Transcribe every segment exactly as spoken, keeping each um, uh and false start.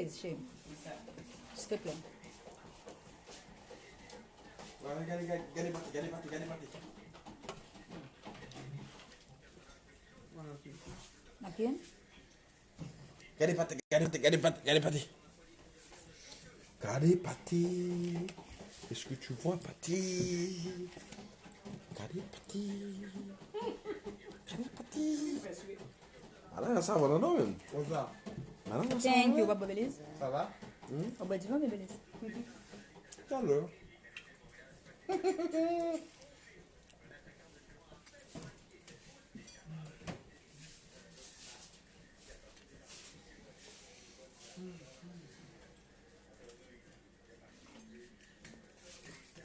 Please, cheri. S'il te plaît. Gade, gade, gade, gade pati, gade pati, gade pati. Maquille? Gade pati, gade pati, gade pati, gade pati. Gade pati. Est-ce que tu vois pati? Gade pati. Gade pati. Ala yon savon nan non menm. Konsa. Thank you, w ap bwè Belize? Sa va? W ap bwè divan oubyen Belize? Talè.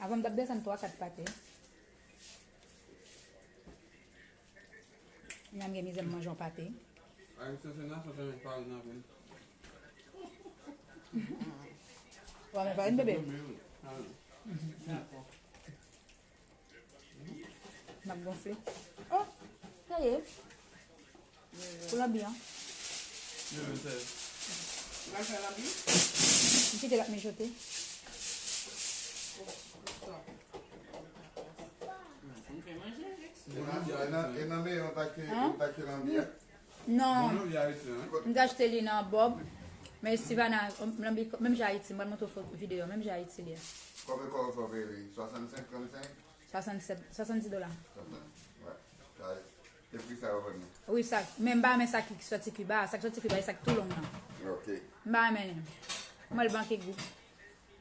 Avan m t ap desann twa kat pate. Kounya m gen mizè m manje yon pate. Ayisyen se nasyon k renmen farin anpil. Ou renmen farin, bebe? Dakò. M ap gonfle. Oh, sa ye. Pou lanbi an. Yo, yo, se. Ou pral fè lanbi? M kite l ap mijote. Pou sa. M fè manje, Alex. E nan, e nan, e nan Leon ta ke, ta ke lanbi a? Non. M t achte li nan Bob. Men Sivana, lanbi, menm jan Ayiti, m pral montre w foto videyo, menm jan Ayiti li ye. Konbyen kòb ou fè w peye li? Swasannsenk, trannsenk? Swasannsèt, swasanndis dola. Wi, sa, men m pa renmen sa ki soti Kiba. Sa ki soti Kiba, e sa ki tou long nan. Ok. M pa renmen li. Mwen, l manke gou.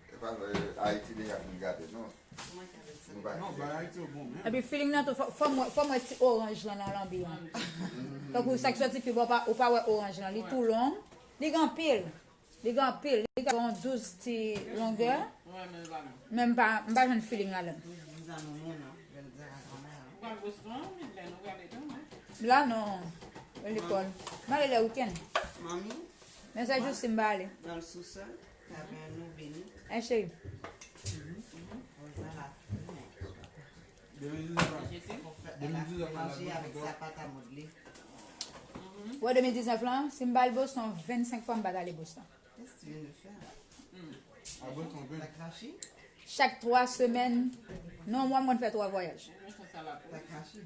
E pa vre, Ayiti deja fin gate, non. Nou pa Non, bay Ayiti yo bon, men. Epi feeling nan tou, fò, fò m wè, fò m wè ti oranj lan nan lanbi an. Tankou sa ki soti Kiba, ou pa, ou pa wè oranj lan. Li tou long, li gen anpil. Li gen anpil, li ka gen yon douz ti longè. Wi, men l pa bon. Men m pa, m pa jwenn feeling ladan l. Ou pral Boston, men lè nou prale tou, non? La, non. Lekòl. M ale lè wikenn. Manmi, men se jou si m pa ale. Dans le sous-sol, taverne nou vini. Hein, chérie? Rosa la fini. Manje avèk sapat a modle. Wè, de mil diznèf lan, si m pa al Boston, vennsenk fwa m pa t ale Boston. Qu'est-ce que tu viens de faire? T'as craché? Chak twa semèn, nan yon mwa, m konn fè twa vwayaj. T'as craché?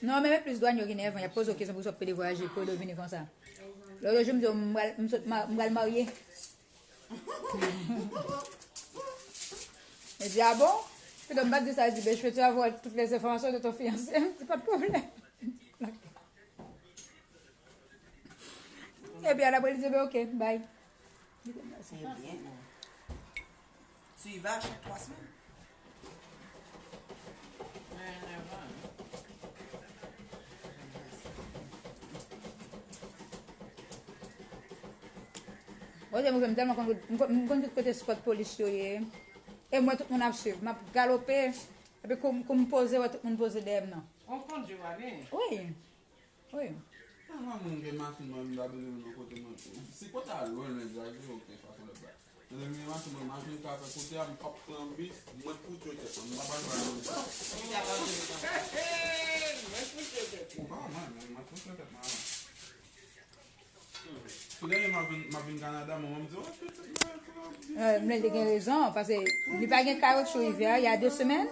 Non, men, men plis dwàn yo ki nèvan, y ap poze w kesyon pou sa w pede vwayaje, pou w vini konsa. Lòt jou, m di w, m pral, m sot ma-, m pral marye. Li di, ah bon? Pito m pa t di sa, li di, ben, je peux avoir toutes les informations de ton fiancé. M di, pas de problème. Epi, apre, li di, ben, ok, bye. Ebyen, tu y vas chaque trois semaines? Bon, se mwen, m tèlman konn, m konn, m konn tout kote spot polis yo ye. E mwen, tout moun ap swiv. M ap galope. Epi kou, kou m poze, wè tout moun poze dèyè m nan. On kondwi w ale? Wi. Wi. Tèlman moun gen machin, mwen, m ta bezwen nan kote mwen. Si kote a lwen, lwen, m ta di, ok, sa se lòt bagay. Men lè m gen machin, mwen, machin ka fè kote a, m p ap pran bis, mwen k fout yo tèt mwen, m pa pral pran bis. Mwen k fout yo tèt mwen. Ou pa wè mwen, mwen, mwen k fout yo tèt mwen avan. Tou dènye m ap vin, m ap vin Kanada, manman m di, oh, pitit mwen, pran bis. Euh, men li gen rezon, paske li pa gen kawotchou ivè, il y a deux semaines,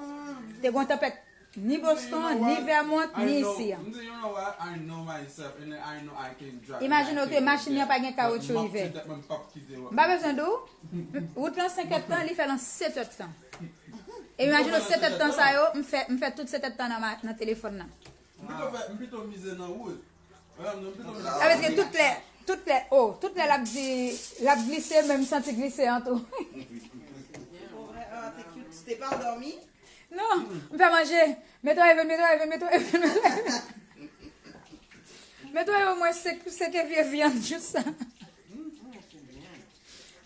te gen yon tanpèt. Ni Boston, ni Vermont, ni isi a. M di, you know what? I know myself and I know I can drive. Imajine w ke machin nan pa gen kawotchou ivè. M pa bezwen di w. Wout lan senk èdtan, li fè l an sèt èdtan. E imajine w sèt èdtan sa yo, m fè, m fè tout sèt èdtan nan ma-, nan telefòn nan. M pito fè, m pito mize nan wout. Sa vle di tout lè, tout lè, oh, tout lè l ap di, l ap glise, men m santi glise an tou. Te pa dòmi? Non, m fè manje. Metwoye vin, metwoye vin, metwoye vin, metwoye vin. Metwoye omwen senk, senk evye vyann jis sa.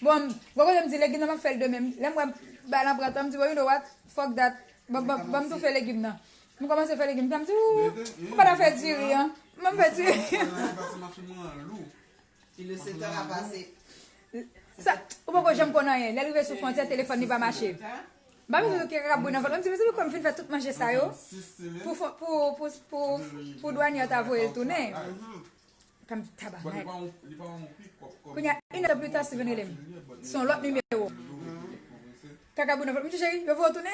Bon, bon, kote m di legim nan m ap fè l demen. Lè m wè bagay lan pran tan, m di, well, you know what? Fuck that. Ban, ban, ban m toufe legim nan. M kòmanse fè legim. M di, ou, ou pa ta fè diri an. Ban m fè diri. Sa, ou poko janm konn anyen. Lè l rive sou fwontyè, telefòn li pa mache. M pa bezwen ki kaka bouyi nan vant mwen. M di, mezanmi, kòm m fin fè tout manje sa yo pou, pou, pou, pou, pou dwanyè ta voye l tounen. Kòm tabarnak. Kounye a, inèdtan pita, Steven rele m. Se yon lòt nimewo. Kaka bouyi nan vant mwen. M di, cheri, yo voye w tounen.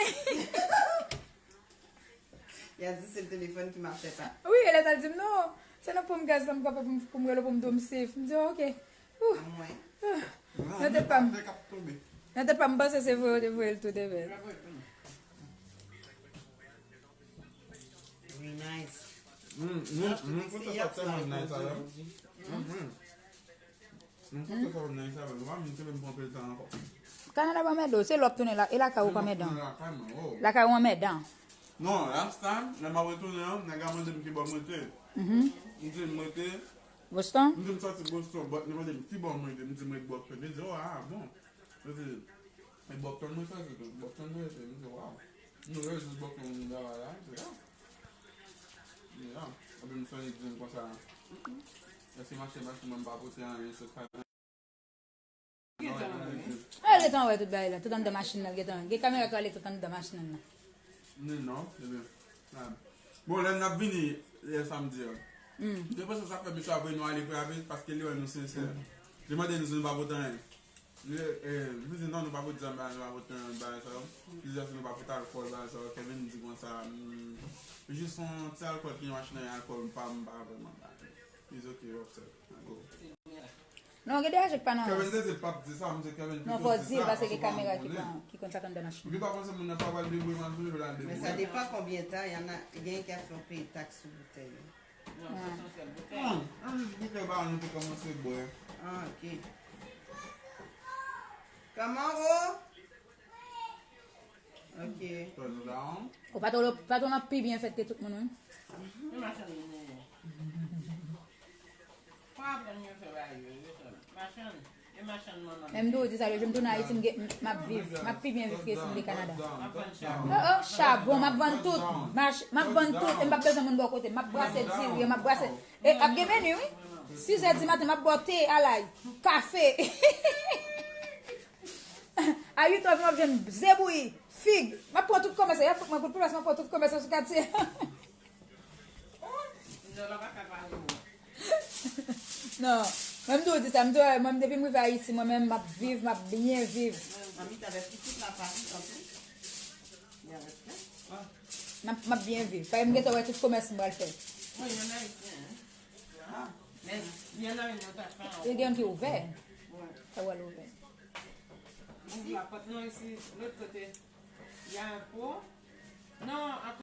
Li a di se l telefòn ki mache pa. Wi, e lè sa l di m, non, se nan ponp gaz la m kanpe pou m, pou m rele w pou m di w m safe. M di, ok. Nan tèt pa m. Nan tèt pa m, m panse se voye yo te voye l tou te bèl. Very nice. Mm, nou, nou kontan sa tèlman nan Isabèl. Mm, mm. Nou kontan sa nan Isabèl. Ou pa menm kenbe m pran anpil tan ankò. Kanada pa mèdo, se lè w ap tounen la, e lakay ou k anmèdan. Lakay mwen, oh. Lakay ou anmèdan. Non, last time, lè m ap retounen an, nèg la mande m ki bò m rete. Mhm. M di l m rete Boston? M di m sòti Boston, but li mande m ki bò m rete, m di m rete Brockton. Li di, oh, ah, bon. Li di, e Brockton mwen sòti tou, Brockton mwen rete. M di, wow. Nou rete jis Brockton nou travay la, m di, ah. Yeah. Epi m sonje di m konsa, èske mache, mache mwen m pa pote anyen sot kay. Gentan wè. Ah, l gentan wè tout bagay la, tout anndan machin nan, l gentan wè. Gen kamera k rale tout anndan machin nan. Ni non, ebyen. Bon, lè n ap vini, lè samdi an. Mm. M te panse sa fè misye ap voye nou ale pou avil, paske li wè nou sensè. Li mande nou si nou pa pote anyen. Li, eh, li di non, nou pa pote zam, bagay, nou pa pote anyen, bagay sa yo. Li di si nou pa pote alkòl, bagay sa yo. Kevin di konsa, mm, jis yon ti alkòl ki nan machin nan, alkòl, m pa, m pa vrèman bagay. It's okay, upset. I go. Non, gen de aje k pa nan rans. Kevin te di p ap di sa, m di Kevin pito di sa, paske w pa konnen. Non, fò w di l, paske gen kamera ki pran, ki konn sa k anndan machin. Li pa panse moun nan pa pral debouye, m ap vle l al debouye. Men sa depan konbyen tan, y en a, gen ki ap fè w peye taks sou boutèy yo. Non, se yon sèl boutèy. Non, an jis boutèy ba nou te kòmanse bwè. Ah, ok. Kòman, o? Ok. Ou patwon, patwon nan pi byen fèt ke tout moun, wi. Menm tou ou di sa, le jou m tounen Ayiti, m gen, m ap viv, m ap pi byen viv ke si m te Kanada. Oh, oh, chabon, m ap vann tout. Mach-, m ap vann tout, e m p ap bezwen moun bò kote. M ap brase diri, m ap brase. E ap gen meni, wi. Sizè di maten, m ap bò te, alay, kafe. A uit è vin w ap jwenn ze bouyi, fig. M ap pran tout komès, y ap fout mwen kout plas, m ap pran tout komès sou katye. Non, mwen m tou di sa, m tou, mwen m depi m rive Ayiti, mwen menm m ap viv, m ap byen viv. M ap, m ap byen viv. Paske m gentan wè tout komès m pral fè. Wi, an Ayiti, hein. Men, y en a une autre affaire. Yo gen ki ouvè. Sa w al ouvè. Ouvre la porte. Non, ici, l'autre côté. Il y a un pot. Non, à